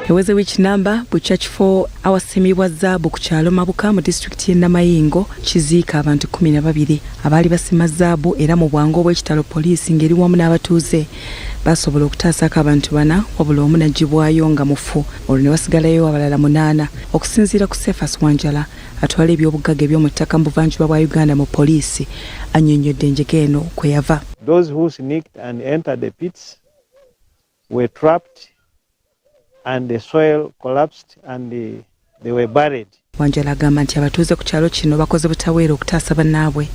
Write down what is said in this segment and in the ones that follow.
Eweze wiiki namba bukya kifo awasimibwa zaabu ku kyalo Mabuka mu disitulikiti y'e Namayingo kiziika abantu 12 abaali basima zaabu, era mu bwangu obw'ekitalo poliisi ng'eri wamu n'abatuuze basobola okutaasaako abantu bana, wabula omu n'aggyibwayo nga mufu, olwo ne wasigalayo abalala munaana. Okusinziira ku Cephas Wanjala, atwala ebyobugagga eby'omu ttaka mu buvanjuba bwa Uganda mu poliisi, annyonnyodde enjega eno kwe yava. Those who sneaked and entered the pits were trapped and the soil collapsed and they were buried. Wanjala agamba nti abatuuze ku kyalo kino bakoze butaweera okutaasa bannaabwe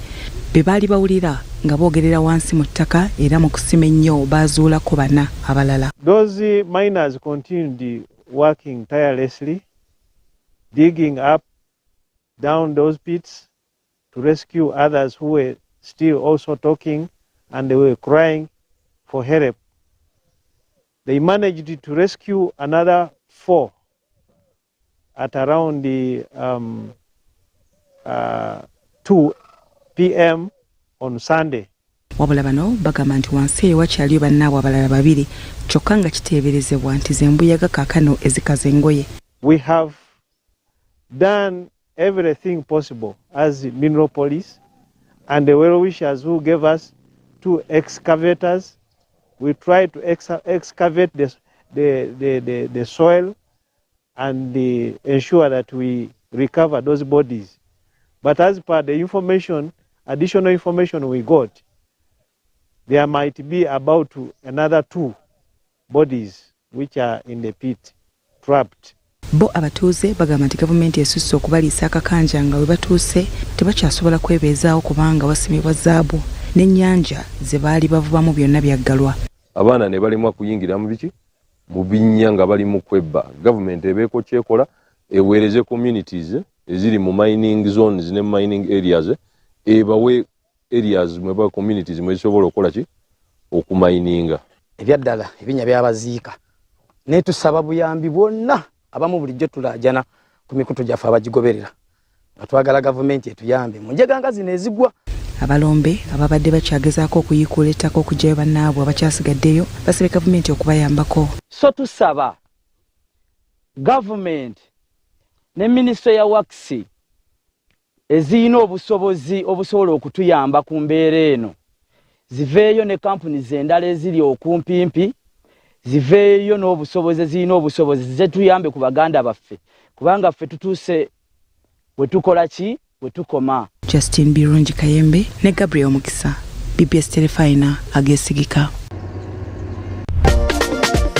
be baali bawulira nga boogerera wansi mu ttaka, era mu kusima ennyo baazuulako bana abalala. Those miners continued working tirelessly, digging up down those pits to rescue others who were still also talking and they were crying for help. They managed to rescue another four at around the 2 p.m. on Sunday. Wabula bano bagamba nti wansi eyo wakyaliyo bannaabwe abalala babiri, kyokka nga kiteeberezebwa nti zembuyaga kaakano ezikaza engoye. We have done everything possible as mineral police and the well-wishers who gave us two excavators. We tried to excavate the soil and ensure that we recover those bodies. But as per the information, additional information we got, there might be about another two bodies which are in the pit, trapped. Bo abatuuze bagamba nti gavumenti esusse okubaliisa akakanja, nga bwe batuuse tebakyasobola kwebeezaawo kubanga wasimibwa zaabu n'ennyanja ze baali bavubamu byonna byaggalwa. Abaana ne balemwa kuyingira mu biki, mu binnya nga bali mu kwebba. Gavumenti ebeeko kyekola, eweereze communities eziri mu mining zones ne mining areas, ebawe areas mweba communities mwezisobola okukola ki, okumayininga. Ebyaddala ebinnya byabaziika, naye tusaba buyambi bwonna. Abamu bulijjo tulaajana ku mikutu gyaffe abagigoberera nga twagala gavumenti etuyambe mu njeganga zino ezigwa. Abalombe ababadde bakyagezaako okuyiikuula ettaka okuggyayo bannaabwe abakyasigaddeyo basabye gavumenti okubayambako. So tusaba gavumenti ne minisitule ya works ezirina obusobozi obusobola okutuyamba ku mbeera eno ziveeyo, ne kampuni zendala eziri okumpimpi ziveeyo n'obusobozi, ezirina obusobozi zetuyambe ku baganda baffe, kubanga ffe tutuuse we tukola ki, we tukoma. Justin Birungi Kayembe ne Gabriel Mukisa, BBS Terefayina, ageesigika.